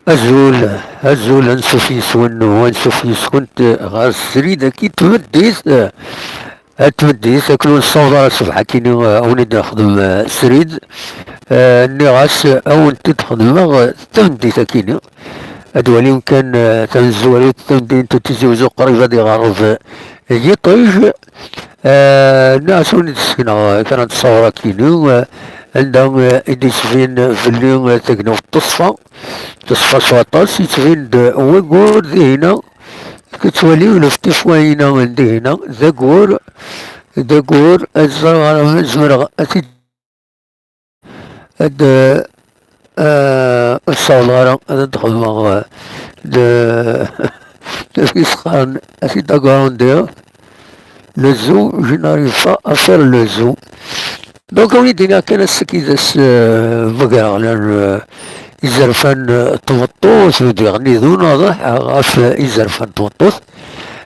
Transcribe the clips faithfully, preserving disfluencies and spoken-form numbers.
Azul, azul, ansuf yes-wen, u ansuf yes-kent ɣer srid-agi n tmeddit. Ar tmeddit, akken ur nessaweḍ ara ṣṣbeḥ akkin, eh, ur d-nexdem, eh, srid. Eh, nniɣ-as, eh, ad wen-t-id-xedmeɣ, eh, tameddit akkin. Ad walim kan, eh, tamezwarut, tamdint n Tizi Uzzu qrib ad iɣerreb, eh, yiṭij. Eh, nniɣ-as ad wen-id-sekneɣ, eh, kra n ttṣawra akkin, eh, anda, eh, i d-yettbin belli, eh, tagnawt teṣfa. Teṣfa s waṭas, yettbin-d waggur dihina. Tettwalim leftif wahina dihina, d aggur, d aggur, ad ẓreɣ ara ma zemreɣ ad t-id-, ad, eh, ur ssawḍeɣ ara ad d-xedmeɣ, eh, d, d acu i s-qqaren, ad t-id-agrandiɣ. Le zoo, je n'arrive pas à faire le zoo. Donc, on est d'accord, c'est qui, euh, Magaran, euh, izerfan, euh, tmeṭṭut, diɣen d unaḍeḥ ɣef, euh, izerfan tmeṭṭut.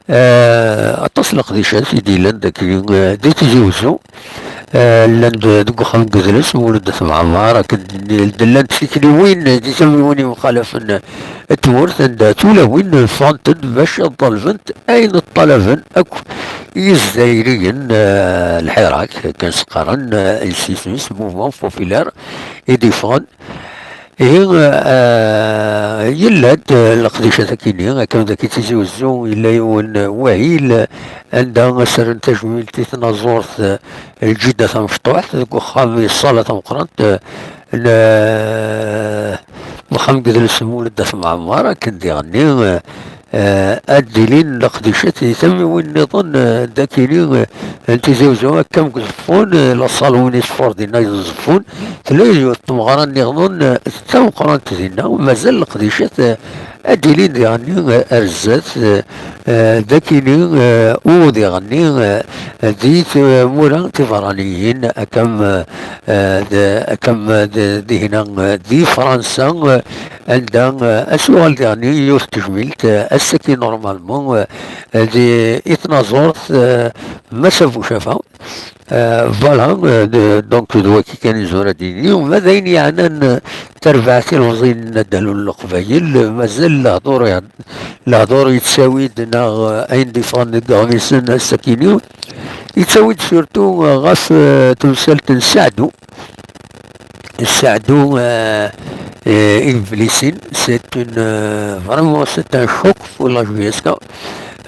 Euh, aṭas n leqdicat i d-yellan dagi, euh, di Tizi Uzzu. Euh, llan-d deg uxxam n Gedles, Mulud At Mɛemmer, akken d-, d-, llant tikliwin, di tamiwin yemxalafen n tmurt, anda tulawin ffɣent-d bac ad ḍalbent ayen ṭṭalaben akk Izzayriyen, eh, lḥirak, akken s-qqaren, eh, lsismis, mouvement populaire, i d-yeffɣen. Ihi, eh, yella-d, eh, leqdicat akini, akken dagi Tizi Uzzu, yella yiwen, eh, wahil, eh, anda sren tajmilt i tnaẓurt, eh, Lǧida Tamecṭuḥt, deg uxxam, i ṣṣala tameqqrant, eh, n, eh, uxxam n Gedles Mulud At Mɛemmer, akken diɣenni, eh, eh, ad d-ilin leqdicat di tamiwin nniḍen, eh, dakini, eh, n Tizi Uzzu, akka deg Uẓeffun, eh, la salle Winnie Sfor dinna deg Uẓeffun, tella yiwet n tmeɣra nniḍen, eh, d tameqqrant dinna, mazal leqdicat, eh, ad d-ilin diɣenni, eh, ar zdat, eh, eh, dakini, eh, u diɣenni, eh, di tmura tiberraniyin, akka, eh, d-, akka, d-, dihina, eh, di Fransa, eh, anda, eh, ad tuɣal diɣenni yiwet n tejmilt, eh, ass-agi normalement, eh, di, i tnaẓurt, eh, Massa Bucafa. Eh, voilà, eh, d-, donc, d waki kan i nezmer ad d-nini. Uma d ayen yeɛnan, eh, tarbaɛt ilemẓiyen n Adal n Leqbayel, eh, mazal lehdur, lehdur yettawi-d, neɣ, eh, ayen d-yeffɣen deg iɣmisen ass-akini, yettawi-d surtout, eh, ɣef, eh, temsalt n Saɛdu. Saɛdu, euh, euh, Iblissine, c'est une, euh, vraiment, c'est un choc pour la J S K,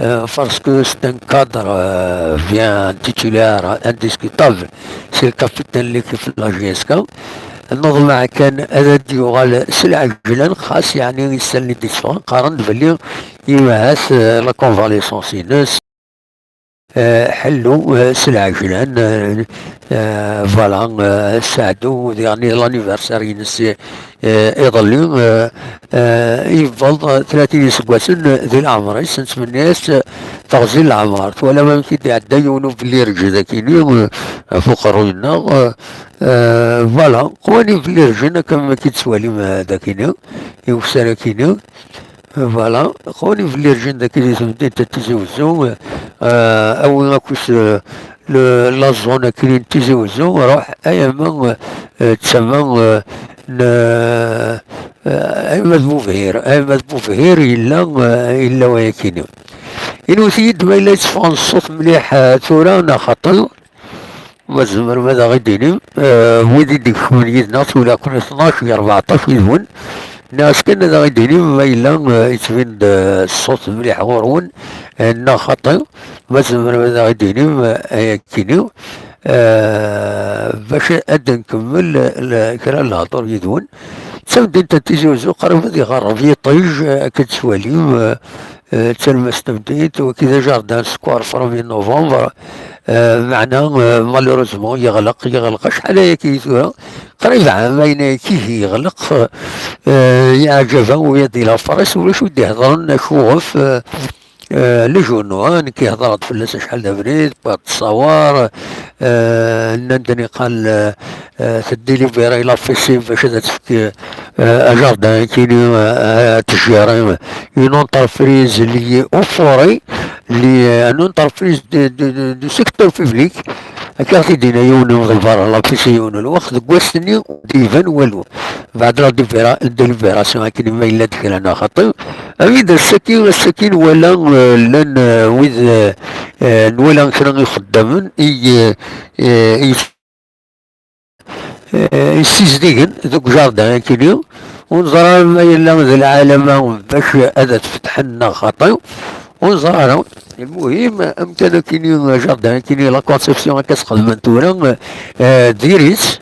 euh, parce que c'est un cadre, euh, bien titulaire, indiscutable, c'est le capitaine de l'équipe de la J S K. Neḍmeɛ kan ad d-yuɣal s lɛejlan, xas yeɛni isalen i d-yeffɣen, qqaren-d belli imahat, euh, la convalescence-ines. Eh, ḥellu, eh, s lɛejlan, eh, eh, voilà, eh, Saɛdu, diɣen l'anniversaire-ines, eh, iḍelli, eh, eh, yewweḍ, eh, tlatin iseggasen, eh, di leɛmer-is, nettmenni-as, eh, teɣzi n leɛmer. Twalam amek i d-iɛedda yiwen ubellirǧ dakini, eh, ɣef uqerruy-nneɣ, eh, eh, voilà, qwan ibellirǧen akka amek i d-tettwalim, eh, dakini, i ussan-akini. Voilà, qwan ibellirǧen dagi di temdint n Tizi Uzzu, euh, awi akk s, euh, le, la zone akini n Tizi Uzzu, ruḥ, ayama, euh, d tama, euh, n, euh, ayama d Bubhir, ayama d Bubhir yella, euh, yella wayakini. Inwet-iyi-d ma yella yetteffeɣ ṣṣut mliḥ, euh, tura neɣ xaṭi. Ma tzemrem ad aɣ-id-inim, eh, wid i d-ikecmen yid-neɣ, tura kun tnac i rbeɛṭac yid-wen. Nniɣ-as kan ad aɣ-id-inim ma yella, eh, yettbin-d, eh, ṣṣut mliḥ ɣur-wen, eh, neɣ xaṭi. Ma tzemrem ad aɣ-id-inim, eh, ayakini, eh, bac ad nkemmel, eh, kra n lehdur yid-wen. D tamdint n Tizi Uzzu, qrib ad iɣerreb yiṭij, eh, akken tettwalim, eh, eh, d talmast n temdint, wagi d ajardin square premier novembre, eh, meɛna, eh, malheureusement yeɣleq, yeɣleq acḥal ayagi tura, qrib ɛam ayen ayagi yeɣleq, eh, yeɛǧeb-aɣ wid di la presse, ulac wi d-iheḍren acuɣef, eh, eh, le journaux, ah, nekk i heḍreɣ-d fell-as acḥal d abrid, wwiɣ-d ṣṣawar, eh, nnan-d niqal, eh, eh, tedilibiri la fessée bac ad tefk, eh, ajardin kini, eh, eh, tejjari, une entreprise liée aux forêts, liée, une entreprise de, de, de, du secteur public. Akka ɣ-t-id-yenna yiwen n umḍelbar, la fessée yiwen n lweqt, deg wass-nni ur d-iban walu. Beɛd la délibéra-, délibération akken ma yella-d kra neɣ xaṭi. Awi-d ass-agi, ass-agi nwala, eh, llan, eh, wid, eh, eh, nwala kra ixeddamen i, eh, eh, i, eh, yessizdigen deg ujardin akini. Ur neẓri ara ma yella d lɛalama bac ad t-fetḥen neɣ xaṭi. Ur neẓri ara. Lmuhim, amkan akini, jardin akini, la conception akka sxedmen tura, eh, diri-tt,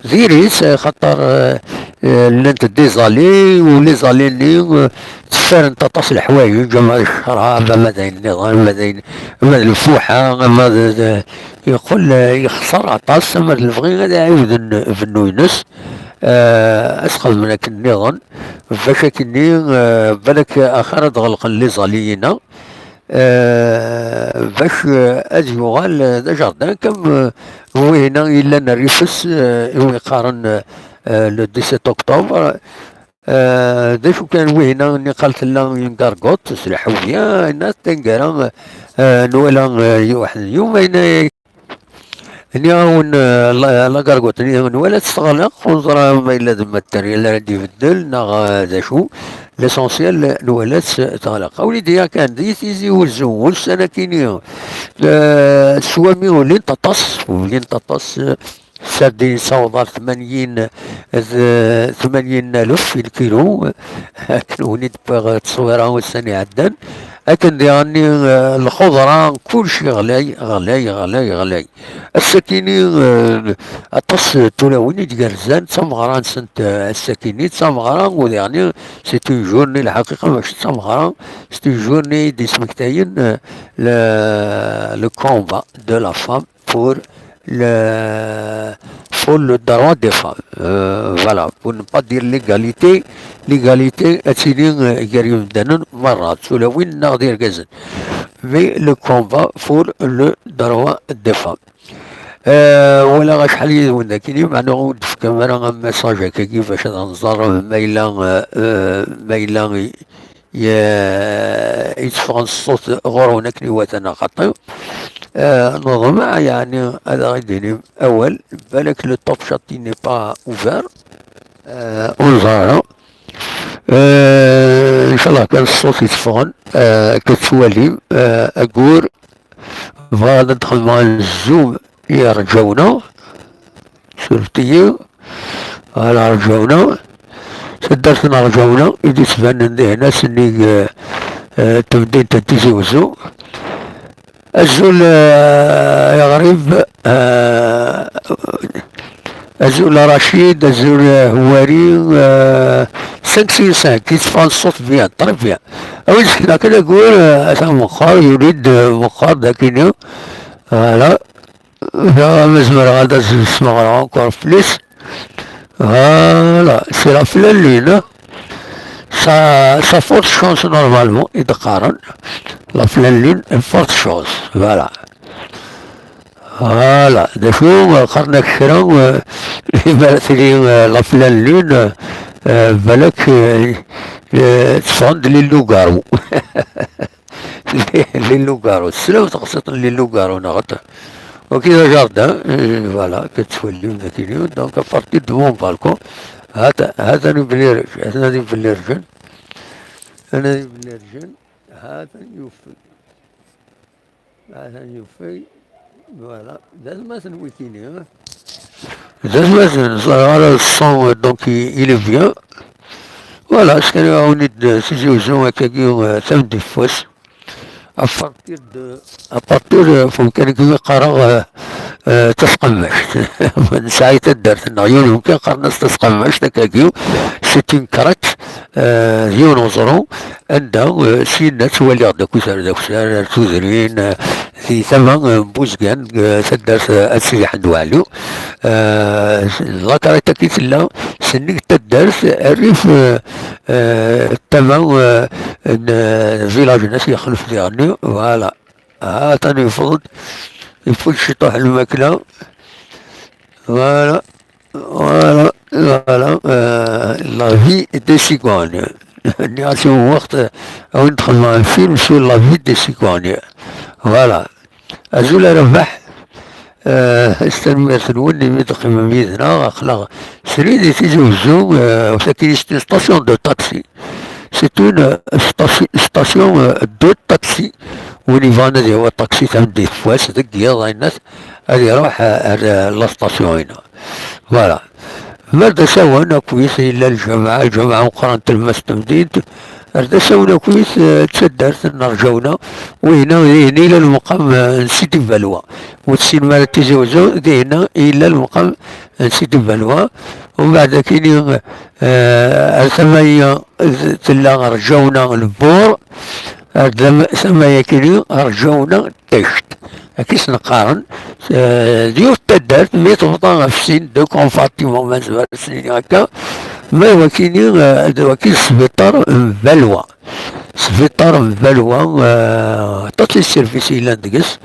diri-tt, eh, xaṭer, eh, eh, llant des allées, u les allées-nni, eh, tteffarent aṭas leḥwayeǧ, ama d ccrab, ama d ayen nniḍen, ama d ayen, ama d lfuḥa, ama d, d, yeqqel, eh, yexṣer aṭas, ama d lebɣi ad iɛiwed n-, bennu-ines, eh, ad sxedmen akken nniḍen, bac akkenni, eh, balak axir ad ɣelqen les allées-inna, eh, bac, eh, ad yuɣal, eh, d ajardin, comme, eh, wihina yellan rrif-s, eh, i wi qqaren, eh, eh, le dix-sept octobre. Eh, d acu kan wihina niqal tella une gargote s lḥewya, inna tangara, eh, nwala, eh, waḥed yum, ayna nniɣ-awen, eh, la, la gargote-nni nwala-tt teɣleq, ur neẓra ma yella d matériel ara d-ibeddel neɣ, eh, d acu. L'essentiel, nwala-tt teɣleq. Awen-d-iniɣ kan, di Tizi Wezzu, ussan-akini, eh, teswami ulint aṭas, ulint aṭas, eh, sardin yessaweḍ ar tmanyin d tmanyin alef i lkilu, akken wen-id-wwiɣ ttṣwira ussan iɛeddan, akken diɣenni, eh, lxuḍra, kulci ɣlay, ɣlay, ɣlay, ɣlay. Ass-akini, eh, aṭas n tulawin i d-yerzan d tameɣra-nsent, eh, ass-akini d tameɣra, u diɣenni c'est une journée, lḥaqiqa mačči d tameɣra, c'est une journée i d-ismektayen, eh, le, le combat de la femme pour le, pour le droit des femmes. Euh, voilà, pour ne pas dire l'égalité. L'égalité, ad tili, euh, gar yimdanen merra, d tulawin neɣ d irgazen. Mais le combat pour le droit des femmes. Euh, walaɣ acḥal yid-wen dakini, meɛna ur d-tefkam ara un message akkagi bac ad nẓer ma yella, euh, euh, ma yella i, ye-, yetteffɣen ṣṣut ɣur-wen akken iwata neɣ xaṭi. Eh, neḍmeɛ, yeɛni, ad aɣ-id-inim awal, balak le top chat n'est pas ouvert. Eh, ur neẓri ara. Eh, incallah kan ṣṣut yetteffɣen, eh, akka tettwalim, eh, aggur, bɣiɣ ad d-xedmeɣ zoom i Rǧawna. Suref-iyi. Ɣer Rǧawna. Taddart n Rǧawna i d-yettbanen dihin ass-nni, eh, eh, tamdint n Tizi Wezzu. Azul, eh, ay aɣrib, eh, azul a Racid, azul, eh, Hwari, eh, cinq sur cinq, yetteffɣen ṣṣut bien, très bien. Awi-d kra kan aggur, eh, atan meqqar, yuli-d, eh, meqqar dakini. Voilà. Là, ma zemreɣ ad as-smeɣreɣ encore plus. Voilà, c'est la pleine lune, hein. Sa, sa forte chance normalement, i d-qqaren. La pleine lune, une forte chance. Voilà. Voilà, d acu, qqaren-ak kra, euh, imi ara tili, euh, la pleine lune, euh, euh, balak, euh, euh, tteffɣen-d les loups-garous. Les loups-garous. Teslam teqsiṭ n les loups-garous, neɣ? Ok, d ajardin, euh, voilà, que tu vois, donc à partir de mon balcon, هذا، هذا نبني رجل، هذا نبني رجل، أنا نبني رجل، هذا يوفي، هذا يوفي، voilà، d atmaten wikini, hein. D atmaten, ẓriɣ ara le son, donc il, il est bien. Voilà, s kan awen-id Tizi Wezzu akkagi, euh, tameddit n wass. À partir de, à partir, euh, f umkan-agi i qqareɣ, euh, euh, Tasqemmact. Nesɛa taddart-nneɣ, yiwen umkan qqaren-as Tasqemmact, akkagi, c'est une crête, euh, d yiwen uẓru, anda, euh, syenna ttwaliɣ-d akk isar d akessar, ar tudrin, euh, di tama, euh, n Buzgan, euh, taddart, euh, At Sidi Ḥmed Waɛli. Euh, la crête-agi tella sennig taddart, rrif, euh, euh, tama, euh, n, euh, village n At Yexlef diɣenni, voilà. Ha-t-an yeffeɣ-d, yeffeɣ-d ciṭuḥ n lmakla. Voilà, voilà, voilà, euh, la vie des cigognes. Nniɣ-as yiwen lweqt, euh, a wen-d-xedmeɣ un film sur la vie des cigognes. Voilà. Azul a Rabaḥ. Eh, s tanemmirt-nwen imi d-teqqimem yid-neɣ, aql-aɣ s Tili di Tizi Wezzu, euh, c'est une station de taxi. C'est une, euh, station, station, euh, de taxi. Win yebɣan ad yawi aṭaksi tameddit n wass deg yiḍ, ayen ad iruḥ, euh, ar, euh, la station-ina. Voilà. Ma d asawen akkit, yella lǧameɛ, lǧameɛ meqqren, tlemmast n temdint, ar d asawen akkit, eh, d taddart n Rǧawna, wihina dihin yella lmeqam, eh, n Sidi Balwa. Ur tessinem ara Tizi Wezzu, dihin yella lmeqam n Sidi Balwa. Umbeɛd akini, eh, ar tama-yi, eh, tella Rǧawna Lbur, ar dam-, tama-yakini Rǧawna Tact. Akka i s-neqqaren, eh, d yiwet n taddart, mi tebḍa ɣef sin, deux compartiments, ma nezmer ad s-nini akka, ma d wakini, eh, d waki d sbiṭar n Balwa. Sbiṭar n Balwa, eh, aṭas i service yellan deg-s,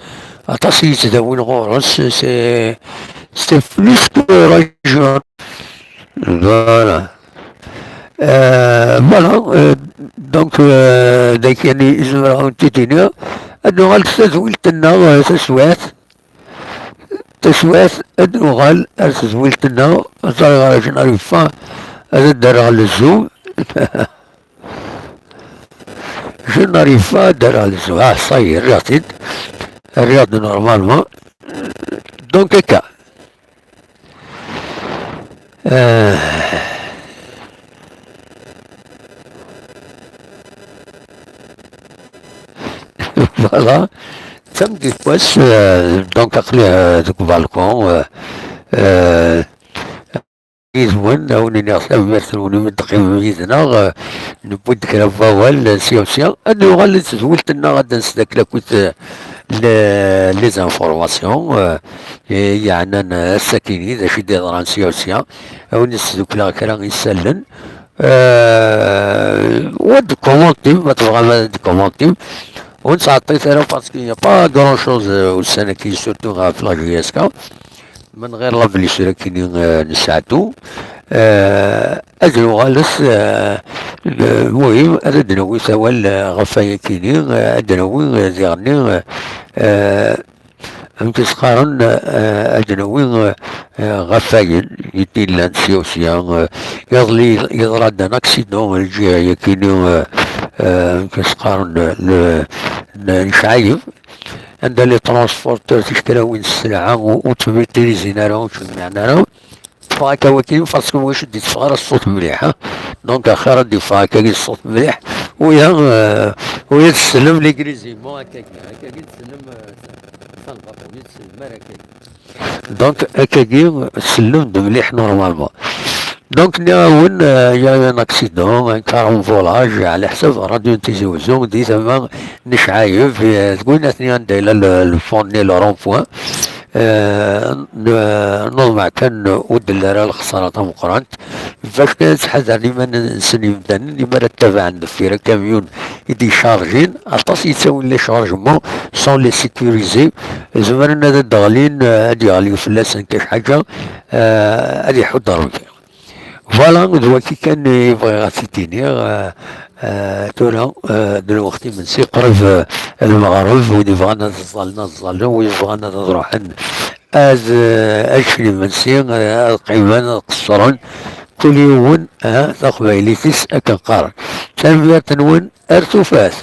aṭas i yettdawin ɣur-s, c'est, c'est plus que régional. Voilà. Euh, voilà, euh, donc, euh, d akken i zemreɣ ad wen-t-id-iniɣ. Ad nuɣal s tazwilt-nneɣ, euh, taswiɛt. Taswiɛt, ad nuɣal ar tazwilt-nneɣ. Ẓriɣ ara Jean-Marie yeffeɣ, ad d-rreɣ le zoom. Jean-Marie yeffeɣ, ad d-rreɣ le zoom. Ah, ça y est, rriɣ-t-id. Rriɣ-t normalement. Donc, akka. Euh, voilà. Tameddit n wass, euh, donc, aql-i, euh, deg ubalkun, euh, euh, yid-wen, ad wen-iniɣ tanemmirt-nwen imi d-teqqimem yid-neɣ, euh, newwi-d kra n wawal, euh, sya u sya. Ad nuɣal i tedwilt-nneɣ, ad d-nesdakel akkit, euh, le-, les informations, euh, i yeɛnan, euh, ass-akini, d acu i d-yeḍran sya u sya. Ad wen-d-sdukleɣ kra isallen. Euh, wa d-commentim, ma tebɣam ad d-commentim. Ur nettɛeṭṭil ara parce qu'il n'y a pas grand chose, euh, ussan-agi, surtout ɣef la J S K. Ma nɣir la blessure-agi, euh, n Saɛdu, euh, ad nuɣal s, euh, lmuhim, ad d-nawi awal, euh, ɣef wayagi-ni, euh, ad d-nawi, euh, diɣenni, euh, euh, amek i s-qqaren, euh, ad d-nawi, euh, euh, ɣef wayen i d-yellan sya u sya, euh, iḍelli yeḍra-d un accident, lǧiha-yagi-ni, euh, euh, amek i s-qqaren, n, n, n Cɛayeb, anda les transporteurs, tikralin n sselɛa, ur, ur ttmitrizin ara, ur ttjemmiɛen ara. Teffeɣ akka waki, parce que ur d-yetteffeɣ ara ṣṣut mliḥ, ha? Donc, axir ad d-yeffeɣ akka ṣṣut mliḥ. Uya, euh, uya tessnem l'église, bon, akkagi, akkagi tessnem, euh, enfin, bon, ur tessnem ara akkagi. Donc, akkagi tessnem-d mliḥ normalement. Donc, nniɣ-awen, euh, il y a eu un accident, un carambolage, ɛla ḥsab Radio n Tizi Wezzu, di tama n Cɛayeb, euh, deg wayen atni anda yella le, le pont-nni, le rond-point. Euh, n-, neḍmeɛ kan ur d-telli ara lexsara tameqqrant. Bac kan ad ttḥadaren iman-nsen yimdanen, imi ara ttabaɛen deffir akamyun i d-icarjin, aṭas yettawin les chargements sans les sécuriser, zemren ad d-ɣlin, euh, ad yeɣli fell-asen kac ḥaǧa, euh, ad iḥudd Ṛebbi. Voilà, d waki kan i bɣiɣ ad t-id-iniɣ, euh, euh, tura, euh, d lweqt imensi, qrib, euh, lmeɣreb, wid yebɣan ad ẓẓallen, ad ẓẓallen, wid yebɣan ad ruḥen, ad, euh, ad ččen imensi, euh, ad qqimen, ad qeṣṣren, kul yiwen, euh, taqbaylit-is akken qqaren. Tanemmirt-nwen, ar tufat.